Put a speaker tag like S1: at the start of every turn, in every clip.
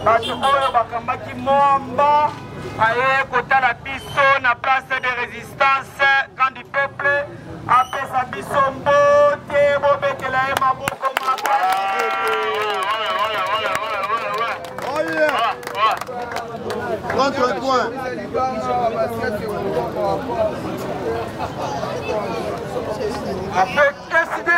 S1: Bato oyo bakambaki mwamba aye kotala biso na place de résistance camp du peuple apesa biso mbote, bobetela ye maboko makasi.
S2: Prends coin.
S1: Avec SID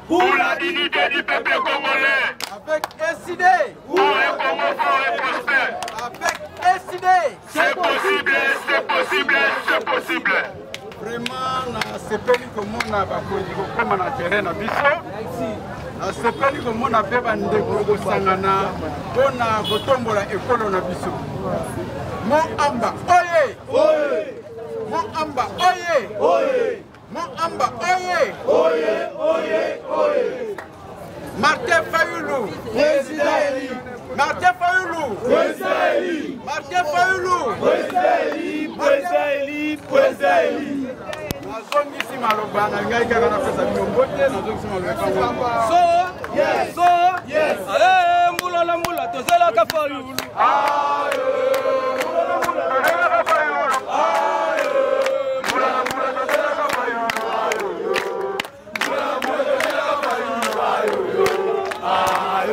S3: pour la dignité du peuple congolais.
S1: Avec SID
S3: pour un Congo fort et prospère.
S1: Avec SID.
S3: C'est possible, c'est possible, c'est possible.
S1: Vraiment nasepeli komona bakonzi kokoma na terrain na biso, nasepeli komona mpe bandeko kosangana mpo na kotombola ekolo na biso. Mo amba oye! Mo amba oye! Mo amba oye!
S2: Oye, oye, oye!
S1: Martin Fayulu,
S2: président élu.
S1: Martin Fayulu,
S2: président élu.
S1: Martin Fayulu,
S2: président élu, président élu, président élu.
S1: Nazongisi maloba na ngai kaka napesa bino mbote, nazongisi maloba.
S4: So,
S2: yes,
S4: so,
S2: yes.
S4: Aye, mbula na mbula tozelaka Fayulu.
S3: Aye, mbula na mbula tozelaka Fayulu. Aye, mbula na mbula tozelaka Fayulu. Mbula na mbula tozelaka Fayulu. Aye, aye.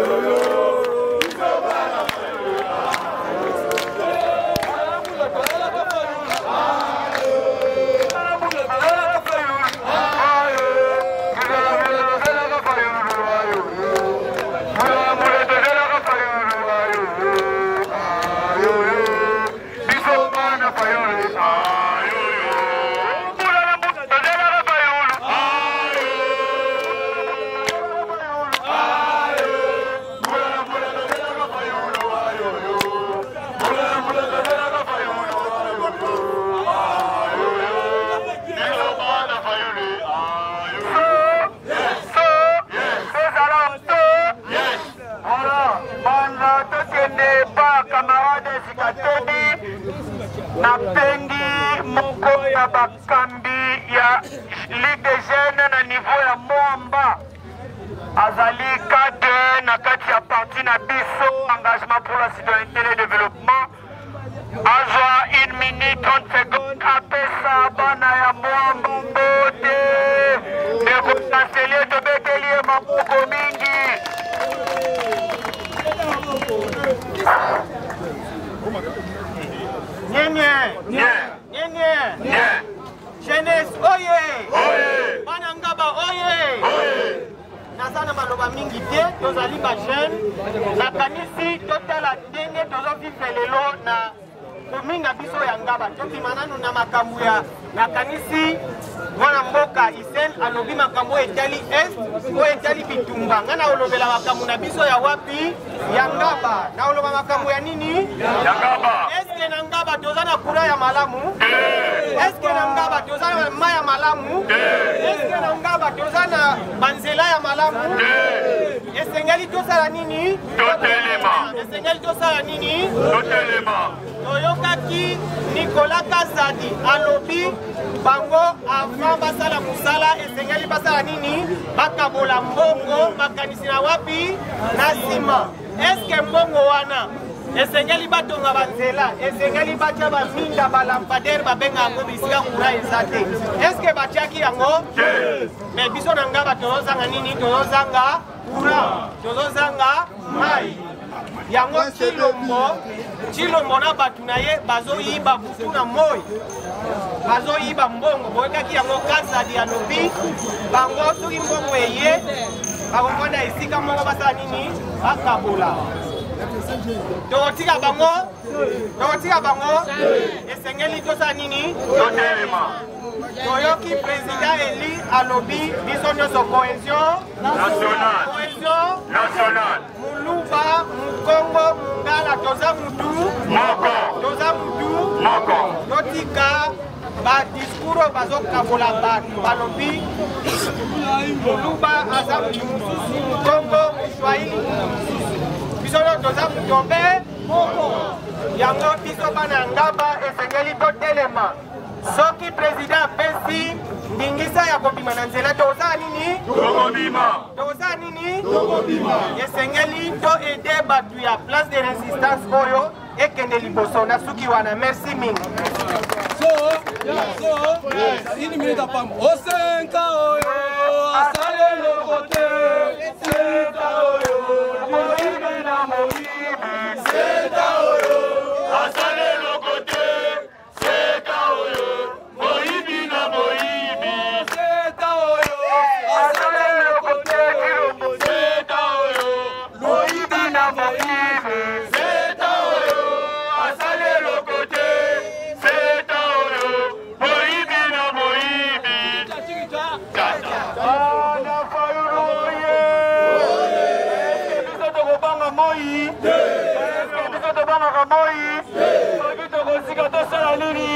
S1: Nabengi moko ya bakambi ya Ligue des Jeunes na niveau ya Mwamba, azali cadre na kati ya parti na biso Engagement pour la citoyenneté et le développement, azwa 1 minute 30 secondes apesa bana ya Mwamba mbote. Ndeko Chancelier, tobeteli ye maboko mingi.
S5: Nyenye.
S3: Nye.
S5: Nyenye.
S3: Nye.
S5: Jeunesse oye.
S3: Oye.
S5: Bana Ngaba oye.
S3: Oye.
S5: Naza na maloba mingi te, tozali ba jeune. Nakanisi totala ndenge tozovivre lelo na commune na biso ya Ngaba. Tobima nanu na makambo ya, nakanisi mwana mboka Isen alobi makambo oyo etali est, oyo etali bitumba. Ngai naolobela makambo na biso ya wapi? Ya Ngaba. Naoloba makambo ya nini?
S3: Ya Ngaba.
S5: Eske na Ngaba toza na courant ya malamu? Eske na Ngaba toza na mai ya malamu? Eske na Ngaba toza na banzela ya malamu? Esengeli tosala nini?
S3: Totelema.
S5: Esengeli tosala nini?
S3: Totelema.
S5: Toyokaki Nicolas Kazadi alobi bango avant basala mosala esengeli basala nini? Bakabola mbongo, makanisi na wapi? Na nsima. Eske mbongo wana esengeli batonga banzela, esengeli batia baminda, balampadaire, babenga yango bisika courant eza te. Eske batiaki yango? Mais biso na Ngaba tozozanga nini? Tozozanga courant, tozozanga mai. Yango Tshilombo, Tshilombo na bato na ye bazoyiba butu na moi, bazoyiba mbongo. Boyokaki yango Kazadi alobi bango soki mbongo eye bakofanda esika moko basala nini? Bakabola. Tokotika bango, tokotika bango. Esengeli tosala nini?
S3: Totelema.
S5: Toyoki président Eli alobi biso nyonso cohésion
S3: nationale,
S5: cohésion
S3: nationale.
S5: Muluba, Mukongo, Mungala, toza mutu
S3: moko,
S5: toza mutu
S3: moko.
S5: Totika ba discours oyo bazokabola bato, balobi Muluba aza mutu mosusu, Mukongo, Muswahili mutu mosusu. Biso nyonso toza mutu mpe moko. Yango biso bana ya Ngaba esengeli totelema. Soki président apesi Ndingisa ya kobima na nzela tozala nini?
S3: Tokobima.
S5: Tozala nini? Tokobima. Esengeli to aider bato ya place de resistance oyo ekende liboso. Na suki wana, merci mingi.
S4: So, so, une minute à pam. Osenka oyo, asale eloko te. Senta oyo, moyibi na moyibi.
S3: Senta oyo, asale eloko te. Senta oyo, moyibi na moyibi.
S4: Senta oyo, asale eloko te.
S3: Senta oyo,
S4: moyibi na moyibi.
S3: Senta oyo, asale eloko te. Senta oyo, moyibi na moyibi.
S1: Bana Fayulu oye! Biso tokobanga moi? Eske biso tobangaka moi? Soki tokosika tosala nini?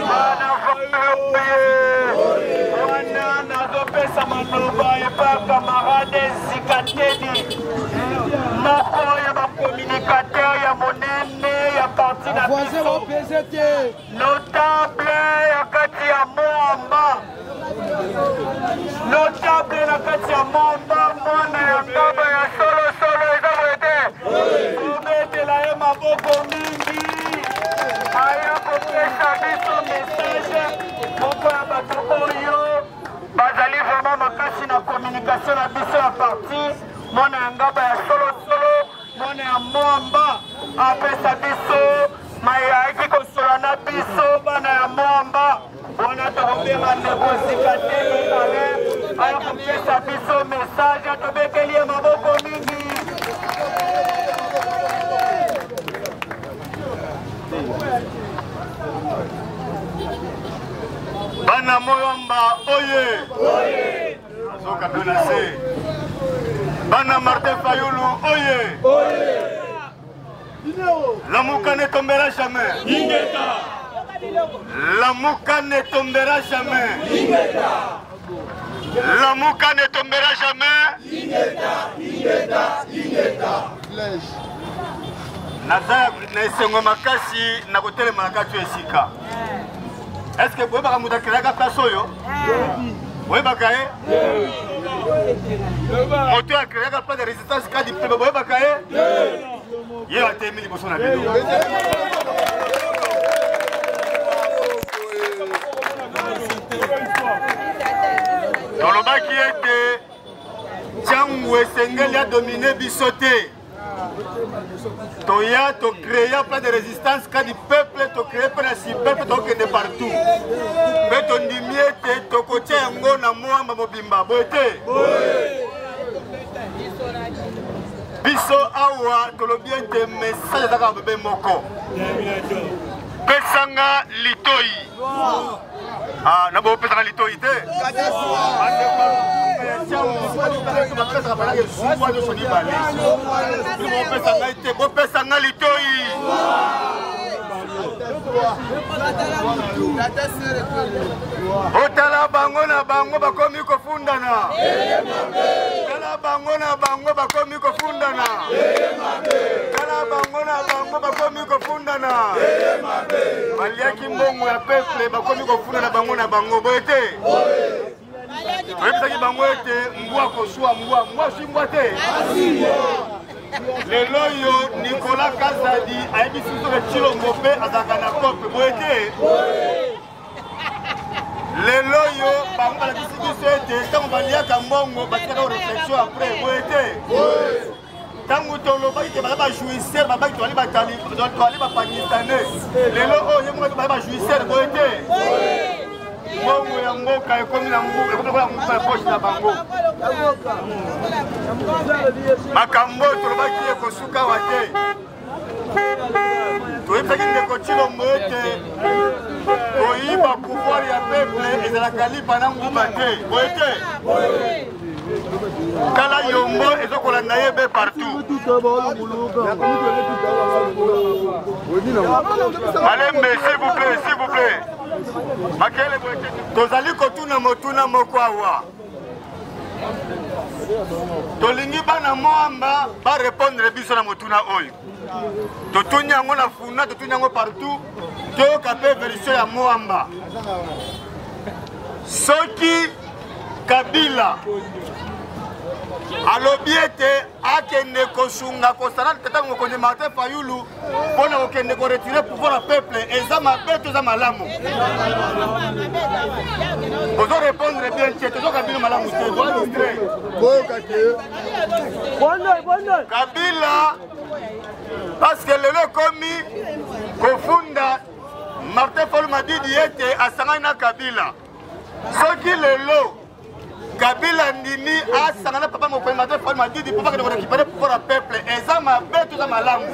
S1: Bana Fayulu oye! Wana nazopesa maloba epa camarade Zikatedi, moko ya bacommunicateur ya monene ya parti na biso, notable ya kati ya Moamba, notable na kati ya Moamba, mwana ya ngaba ya solosolo. Eza boye te? Tobetela ye maboko mingi, aya kopesa biso message. Moko ya bato oyo bazali vraiment makasi na communication na biso ya parti, mwana ya ngaba ya solosolo, mwana ya Mwamba, apesa biso maye ayaki kosola na biso bana ya Mwamba. Wana tokobenga ndeko Zikateni Alain, aya kopesa biso message. Tobeteli ye maboko mingi.
S3: Bana Moyamba oye! Azoka mpe na se. Bana Martin Fayulu oye! Lamuka ne tombera jamais. Lamuka ne tombera jamais. Lamuka ne tombera jamais. Naza na esengo makasi na kotelema na kati ya esika. Est-ce que boyebaka moto akelaka place oyo? Boyebaka ye? Moto oyo akreaka place de résistance kadi pebe, boyebaka ye? Ye atelemi liboso na bino. Tolobaki ete ntango esengeli adomine biso te. Toya tocréa plan de résistance kadi peuple, tocrée mpe na si peuple, tokende partout mpe tondimi ete tokotia yango na Mwamba mobimba. Boye te? Biso awa tolobi ete message ezaka bebe moko: pesanga litoi. Ah, na bopesaka litoi te, bapesaka balaki esuwa nyonso mibale. Bopesa ngai te, bopesa ngai litoi. Otala bango na bango bakomi kofundana. Tala bango na bango bakomi kofundana. Tala bango na bango bakomi kofundana. Baliaki mbongo ya peuple, bakomi kofundana bango na bango. Boye te? Toyebisaki bango ete mbwa koswa mbwa, mbwa aswi mbwa te. Lelo oyo Nicolas Kazadi ayebisi biso ke Tshilombo mpe azalaka na cope. Boye te? Lelo oyo bango balakisi biso ete ntango baliaka mbongo batikaka réflexion après. Boye te? Ntango tolobaki ke baza bajouisseur, babaki toali toali bapakistanais. Lelo oyo ye moko baza bajouisseur. Boye te? Mbongo ya mboka ekomi na ekomi lokola nguba ya poche na bango. Makambo oyo tolobaki ekosuka awa te. Toyebisaki ndeko Tshilombo ete koyiba pouvoir ya peuple ezalaka lipa na nguba te. Boye te? Tala yombo ezokolanda ye be partout. Malembe, s'il vous plaît, s'il vous plaît. Makele. Tozali kotuna motuna moko awa. Tolingi bana Mwamba barépondre biso na motuna oyo. Totuni yango na funa, totuni yango partout. Toyoka mpe version ya Mwamba. Soki Kabila alobi ete akende kosunga kosala tata mokonzi Martin Fayulu mpo na kokende koretire pouvoir ya peuple, eza mabe to eza malamu? Bozo répondre bien te, tozoka bino malamu te, boa distrait. Kabila parce que lelo ekomi kofunda Martin Fayulu Madidi ete asangani na Kabila. Soki lelo Kabila ndimi asangana papa mokonzi Martin Fayulu Madidi mpo bakende korekipere pouvoir ya peuple, eza mabe to eza malamu?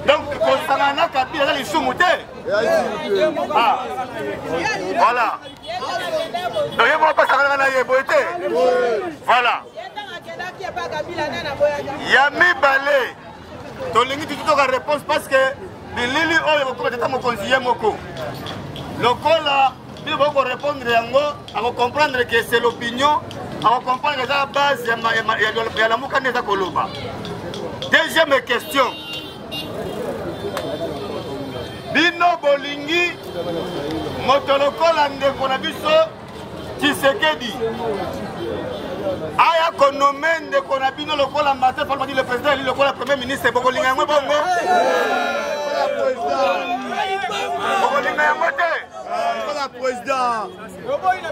S3: Donc kosangana na Kabila eza lisumu te. Ah. Voilà. Donc ye moko asanganaka na ye boye te. Voilà. Ya mibale tolingi tututoka réponse parce que bilili oyo ekokoma tata mokonzi ye moko lokola bino bokorépondre yango, akocomprendre que c'est l'opinion, akocomprendre eza base ya Lamuka nde eza koloba. Deuxième question, bino bolingi moto lokola ndeko na biso Tshisekedi aya konome ndeko na bino lokola Martin Fayulu Madidi le président élu lokola premier ministre, bokolinga yango bongo? Bokolinga yango te?
S2: Président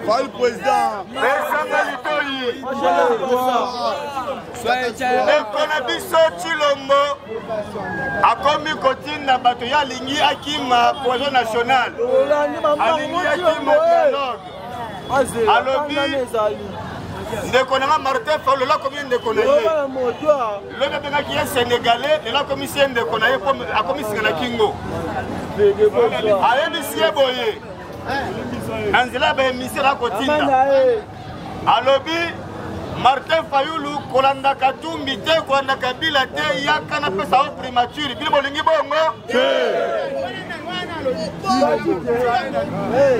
S2: Fayulu, président.
S3: Pesanga litoi, ndeko na biso Tshilombo akomi kotinda bato ye alingi akima cohésion nationale, alingi akima dialogue. Alobi ndeko na nga Martin Fayulu lelo akomi ndeko na ye, lobi abengaki ye Sénégalais, lelo akomisi ye ndeko na ye mpo akomi singa na kingo. Ayebisi ye boye na nzela ya baémissaire akotinda, alobi: Martin Fayulu, kolanda Katumbi te, kolanda Kabila te, yaka napesa yo primature. Bino bolingi bongo?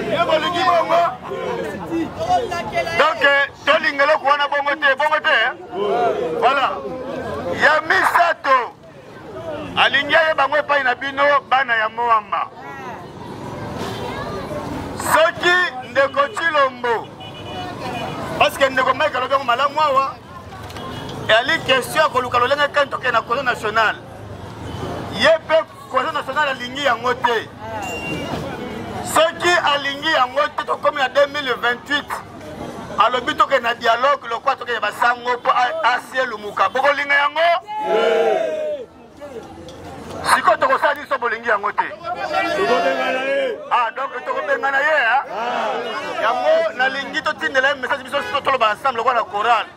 S3: Bino bolingi bongo? Donc tolinga eloko wana bongo te, bongo te. Voilà. Ya misato, alingi ayeba yango epai na bino bana ya Moamba, soki ndeko Tshilombo, parce que ndeko Mike alobi yango malamu awa, eyali question ya koluka lolenge kani tokende na cohésion nationale. Ye mpe cohésion nationale alingi yango te. Soki alingi yango te, tokomi na 2028, alobi tokende na dialogue lokola tokende basango mpo asie lumuka, bokolinga yango? Sikoyo tokosala biso bolingi yango te. Ah, donc tokobengana ye. Yango nalingi totindela ye message, biso toloba ensemble lokola na chorale,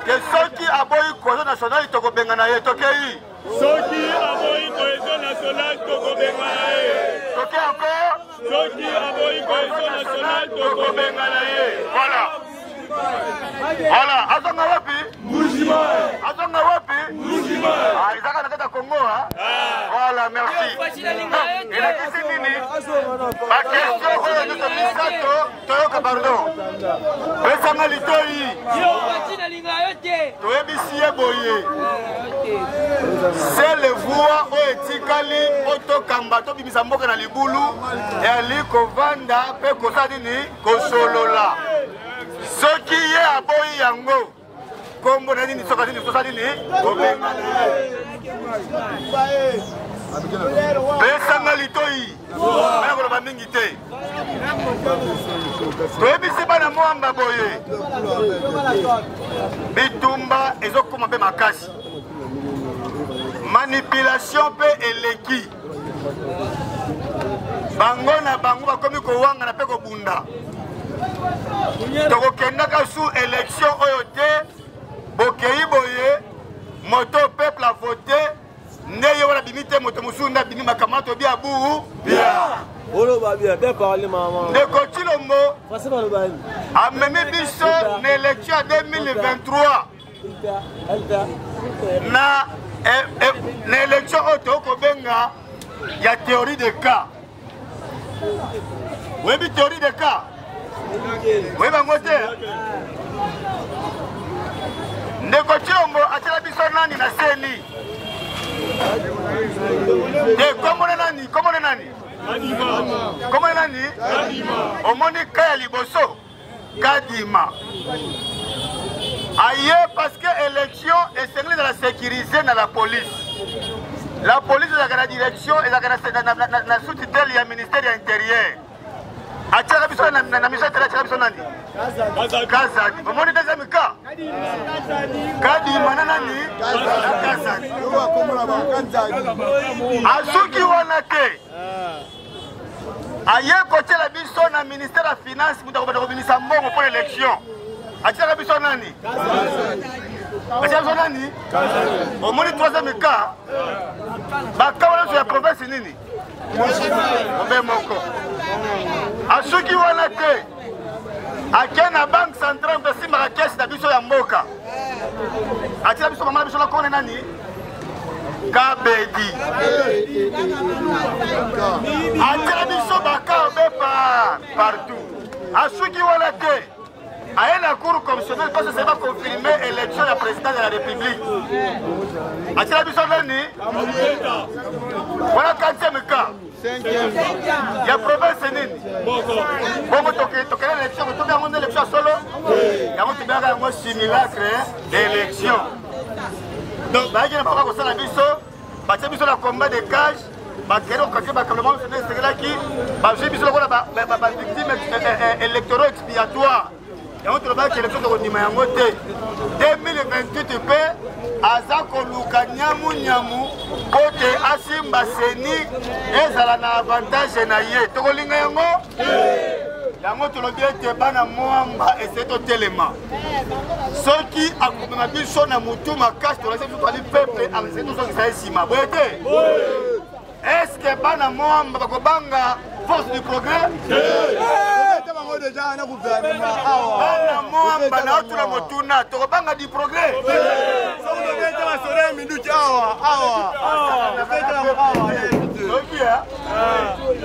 S3: ke soki aboyi cohésion nationale, tokobengana ye. Tokei.
S2: Soki aboyi cohésion nationale, tokobengana ye.
S3: Toke encore.
S2: Soki aboyi cohésion nationale, tokobengana ye.
S3: Voilà, voilà. Azonga wapi? Azonga wapi? Ah, ezaka na kati ya Congo. Voilà, merci. Elakisi nini baquestion oyo nyonso misato? Toyoka, pardon, pesanga litoi. Toyebisi ye boye: seule voie oyo etikali po tokamba, tobimisa mboka na libulu, eyali kovanda mpe kosala nini? Kosolola. Soki ye aboyi yango, kombo na nini? Soka nini? Tosala nini? Kobengana ye. Pesanga litoi, bana koloba mingi te. Toyebisi bana Mwamba boye: bitumba ezokoma mpe makasi, manipulation mpe eleki, bango na bango bakomi kowangana mpe kobunda. Tokokendaka su élection oyo te. Bokei boye, moto peuple a vote nde ye wana abimi te, moto mosusu nde abimi. Makambo wana tobi abu
S4: bien. Oloba bien, bien parler, maman.
S3: Ndeko Tshilombo amemi biso na élection ya 2023 na élection oyo tokobenga ya théorie de cas. Oyebi théorie de cas? Oyebi yango te? Ndeko Tshilombo atiela biso nani na seni te? Komona nani? Komona nani? Kombo nani? Omoni ka ya liboso Kadima aye parce que élection esengeli ezala sécurisé na la police. La police ezalaka na direction, ezalaka na sous-tutelle ya ministère ya intérieur. Atiaka biso na mission intérieur, atiaka biso nani? Kazadi. Omoni deuxième cas? Kadima na nani? Na Kazadi. Asuki wana te. Aye kotiela biso na ministère ya finance, moto akobanda kobimisa mbongo mpo na élection. Atielaka biso nani? Atielaka biso nani? Omoni troisième cas, baka wana nyonso ya province nini? Obe moko. Asuki wana te, ake na banque centrale, moto asimbaka kesi na biso ya mboka, atiela biso mama na biso nakone nani? Kabedi. Atiela biso baka obe partout. Asuki wana te, aye na cour constitutionnelle parce que c'est pas confirmer élection ya président de la République. Atiela biso nani? Wana quatrième cas ya province nini? Bongo tokende élection, tobi yango nde élection ya solo, yango tobengaka yango simulacre d'élection. Donc bayaki na bango kosala biso, batie biso na combat de cage, bakende kokake bakambo bango nde esengelaki, bazwi biso lokola bavictime électoraux expiatoire. Yango tolobaki élection tokondima yango te. 2028 mpe aza koluka nyamunyamu po te asimba seni ezala na avantage na ye. Tokolinga yango? Yango tolobi ete bana Mwamba esei totelema. Soki akomema biso na mutu makasi, tolakisa biso toali peuple, esei tozongisa ye nsima. Boye te? Est-ce que bana Mwamba bakobanga force du progrès? Bana Mwamba na otuna motuna, tokobanga du progrès?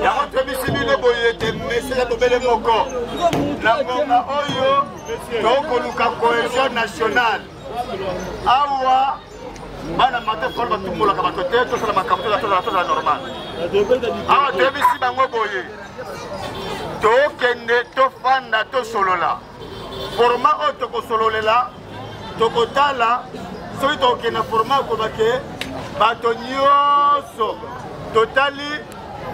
S3: Yango toyebisi bino boye ete message ya bobele moko na ngonga oyo tokoluka cohésion nationale. Awa bana mate folo batumbolaka bato te, tosala makambo tozala normal. Awa toyebisi bango boye, tokende tofanda tosolola format oyo tokosololela, tokotala soki tokokende na format okobake bato nyonso. Totali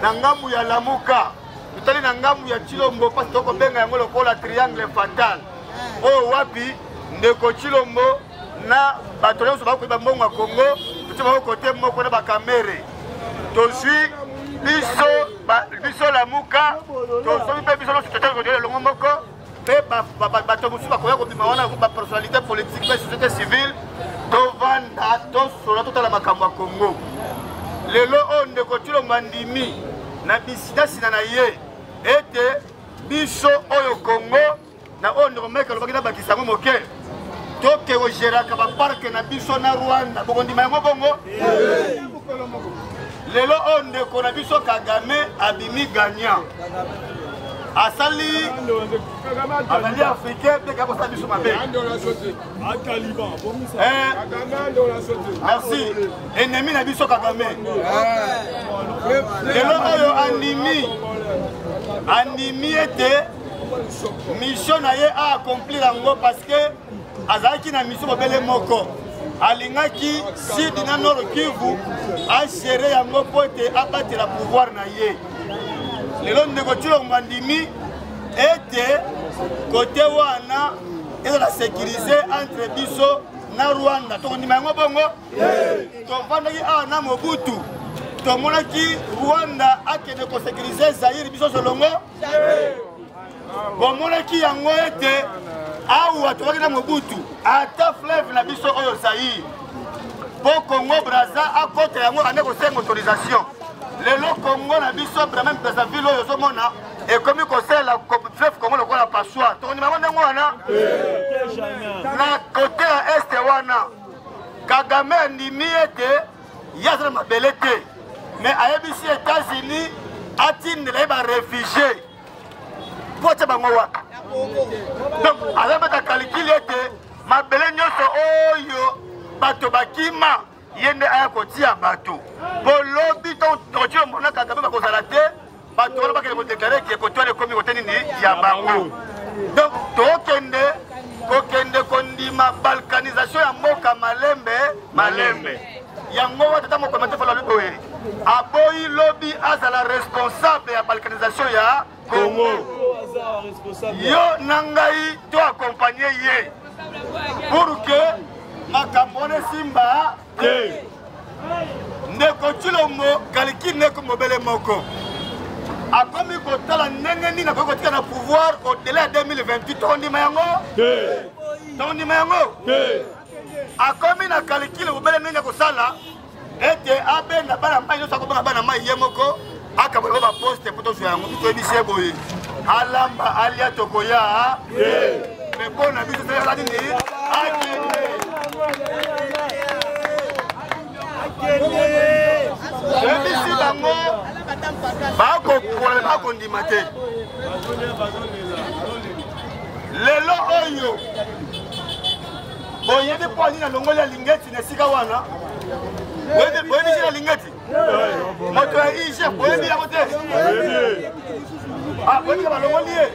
S3: na ngambu ya Lamuka, totali na ngambu ya Tshilombo, mpasi tokobenga yango lokola triangle fatal, oyo wapi ndeko Tshilombo na bato nyonso bakoyeba mbongo ya Congo, totie bango kote moko na bakamere. Tozwi biso Lamuka, tozwi mpe biso nyonso totali kotoyela elongo moko, mpe bato mosusu bakoya kobima wana, bapersonnalité politique mpe société civile. Tovanda tosola, totala makambo ya Congo. Lelo oyo ndeko Tshilombo andimi na bisidasina na ye ete biso oyo Congo na oyo ndeko Mike alobaki na bakisa yango moke, toke kogeraka baparke na biso na Rwanda. Bokondima yango bongo? Lelo oyo ndeko na biso Kagame abimi gagnant, asali azali africain mpe kaka kosala biso mabe. Merci. Ennemi na biso Kagame lelo oyo andimi ete mission na ye a accomplir yango, parce que azalaki na mission bobele moko, alingaki sud na nord Kivu agere yango mpo ete abatela pouvoir na ye. Lelo ndeko Tshilombo andimi ete kote wana ezala sécurisé entre biso na Rwanda. Tokondima yango bongo? Tovandaki awa na Mobutu, tomonaki Rwanda akende kosécuriser Zaïre, biso solongo bomonaki yango ete awa tozalaki na Mobutu, ata fleuve na biso oyo Zaïre mpo Congo Brazza akota yango ande kosenga autorisation. Lelo Congo na biso même Brazzaville oyo ozomona ekomi kosalela fleuve Congo lokola passoire. Tokondima yango ndenge wana? Na kote ya este wana Kagame andimi ete ye aza na mabele te, mais ayebisi États-Unis atindela ye baréfugie po atia bango wapi. Donc aza beta calcul ete mabele nyonso oyo bato bakima, ye nde aya kotia bato po lobi tokotia mona Kagame bakozala te. Bato wana bakende kodeklare ke kote wana ekomi kote nini ya bango. Donc tokende kokende kondima balkanisation ya mboka malembe malembe. Yango wana tata mokonzi Martin Fayulu alobi boye, aboyi lobi azala responsable ya balkanisation ya Congo. Yo na ngai to accompagner ye pour que makambo wana esimba te. Ndeko Tshilombo calcul ndeko mobele moko akomi kotala ndenge nini akoki kotika na pouvoir au-delà ya 2028. Tokondima yango
S2: te,
S3: tokondima yango
S2: te.
S3: Akomi na calcul mobele ndenge kosala ete abenda bana mai nyonso, akobanga bana mai ye moko akabola ba baposte mpo tozwa yango. Biso toyebisi ye boye, alamba alia, tokoya me mpo na biso toyala nini? Akende. Toyebisi bango bakokola, bakondima te. Lelo oyo boyebi mpo nini alongoli Alingeti na esika wana? Boyebi ntina Alingeti, moto ya IGF, boyebi yango te? Boyebi balongoli ye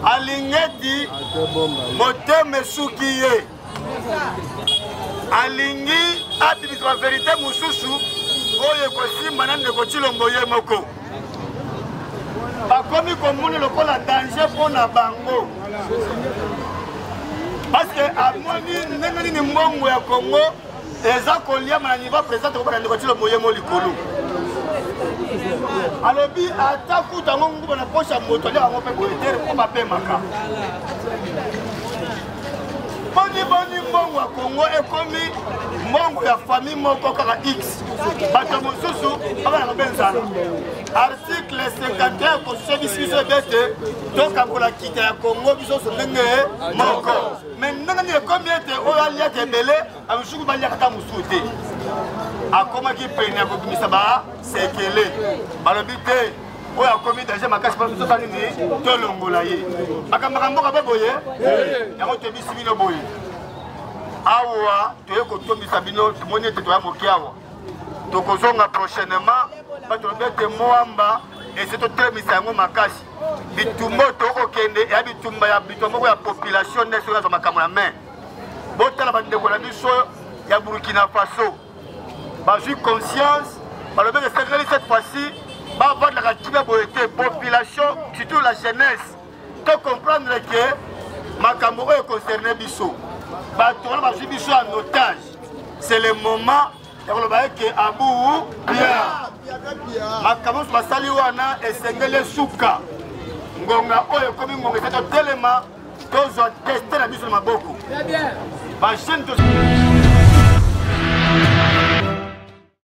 S3: Alingeti, motema esuki ye, alingi abimisa baverité mosusu oyo ekosimba na ndeko Tshilombo ye moko. Bakomi komona lokola danger mpo na bango, parce que amoni ndenge nini mbongo ya Congo eza koliama na niveau président. Tokobana ndeko Tshilombo ye mo likolo, alobi ata kuta yango nguba na poche ya moto alia yango mpe boye te, mpo bapemaka. Boni boni mbongo ya Congo ekomi mbongo ya famille moko kaka x, bato mosusu baka na mabe nzala? Article 51 constitution bisi biso ebe ete tokabola kita ya Congo biso nyonso ndenge moko. Me ndenge nini ekomi ete oyo aliaka ebele, bamisuku baliaka ata mosusu te? Akomaki pene ya kobimisa basekele, balobi te, oyo akomi danger makasi mpo biso nini, tolongola ye. Bakambaka mboka mpe boye yango. Toyebisi bino boye, awa toye kotombisa bino, tomoni ete toya moke awa, tokozonga prochainement. Bato lobi ete Moamba ese totelemisa yango makasi. Bitumba oyo tokokende ya bitumba ya bitumba moko ya population nde soki azwa makambo na main. Botala bandeko na biso ya Burkina Faso, bazwi conscience, balobi ete esengeli cette fois-ci bavandaka kimia boye te. Population, surtout la jeunesse, to comprendre ke makambo oyo concerne biso, bato wana bazwi biso en otage. C'est le moment ya koloba eke abu bia makambo nyonso basali wana esengeli esuka. Ngonga oyo ekomi ngonga eza totelema, tozwa teste na biso na maboko, bajeune.